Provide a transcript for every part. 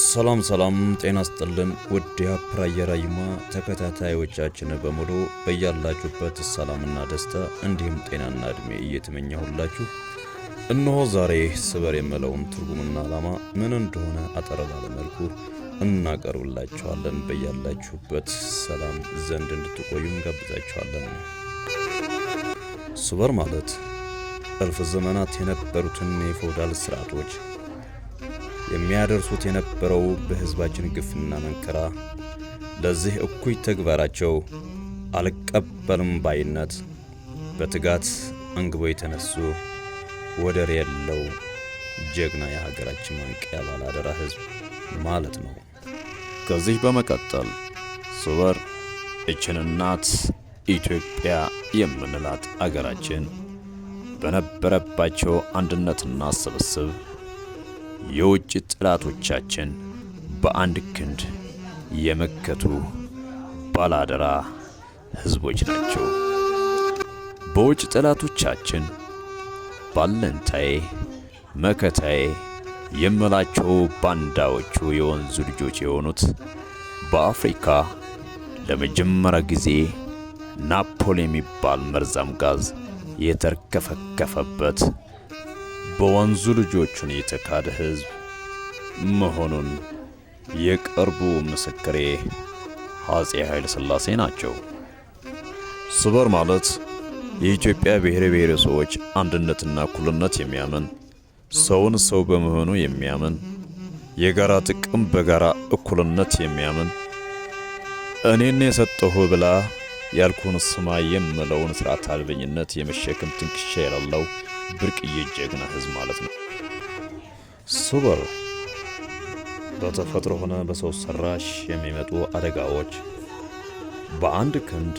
ሰላም ሰላም፣ ጤና ስጥልን ውድ የአፕራየራይማ ተከታታዮቻችን በሙሉ፣ በያላችሁበት ሰላምና ደስታ እንዲሁም ጤናና እድሜ እየተመኘሁላችሁ፣ እነሆ ዛሬ ስበር የምለውን ትርጉምና ዓላማ ምን እንደሆነ አጠር ባለ መልኩ እናቀርብላችኋለን። በያላችሁበት ሰላም ዘንድ እንድትቆዩ እንጋብዛችኋለን። ስበር ማለት እልፍ ዘመናት የነበሩትን የፊውዳል ስርዓቶች የሚያደርሱት የነበረው በሕዝባችን ግፍና መከራ፣ ለዚህ እኩይ ተግባራቸው አልቀበልም ባይነት በትጋት አንግበው የተነሱ ወደር የለው ጀግና የሀገራችን ማንቂያ ባላደራ ሕዝብ ማለት ነው። ከዚህ በመቀጠል ስበር እችን እናት ኢትዮጵያ የምንላት አገራችን በነበረባቸው አንድነትና ስብስብ የውጭ ጠላቶቻችን በአንድ ክንድ የመከቱ ባላደራ ህዝቦች ናቸው። በውጭ ጠላቶቻችን ባለንታዬ መከታዬ የምላቸው ባንዳዎቹ የወንዙ ልጆች የሆኑት፣ በአፍሪካ ለመጀመሪያ ጊዜ ናፖል የሚባል መርዛም ጋዝ የተርከፈከፈበት በወንዙ ልጆቹን የተካደ ህዝብ መሆኑን የቅርቡ ምስክሬ አፄ ኃይለ ሥላሴ ናቸው። ስበር ማለት የኢትዮጵያ ብሔር ብሔረሰቦች አንድነትና እኩልነት የሚያምን፣ ሰውን ሰው በመሆኑ የሚያምን፣ የጋራ ጥቅም በጋራ እኩልነት የሚያምን፣ እኔን የሰጠሁ ብላ ያልኩህን ስማ የምለውን ስርዓት አልበኝነት የመሸከም ትንክሻ የሌለው ብርቅዬ ጀግና ህዝብ ማለት ነው። ስበር በተፈጥሮ ሆነ በሰው ሰራሽ የሚመጡ አደጋዎች በአንድ ክንድ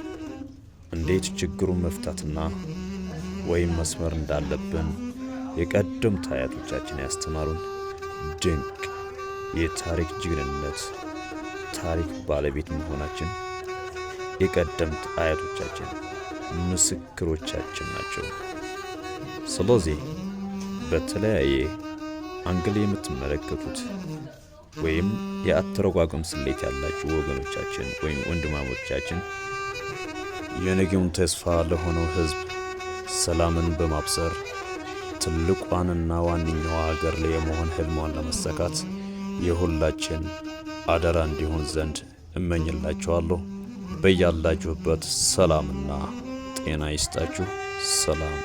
እንዴት ችግሩን መፍታትና ወይም መስመር እንዳለብን የቀደምት አያቶቻችን ያስተማሩን ድንቅ የታሪክ ጀግንነት ታሪክ ባለቤት መሆናችን የቀደምት አያቶቻችን ምስክሮቻችን ናቸው። ስለዚህ በተለያየ angle የምትመለከቱት ወይም የአተረጓጎም ስሌት ያላችሁ ወገኖቻችን ወይም ወንድማሞቻችን፣ የነገውን ተስፋ ለሆነው ሕዝብ ሰላምን በማብሰር ትልቋንና ዋነኛዋ ሀገር ላይ የመሆን ህልሟን ለመሰካት የሁላችን አደራ እንዲሆን ዘንድ እመኝላችኋለሁ። በያላችሁበት ሰላምና ጤና ይስጣችሁ። ሰላም።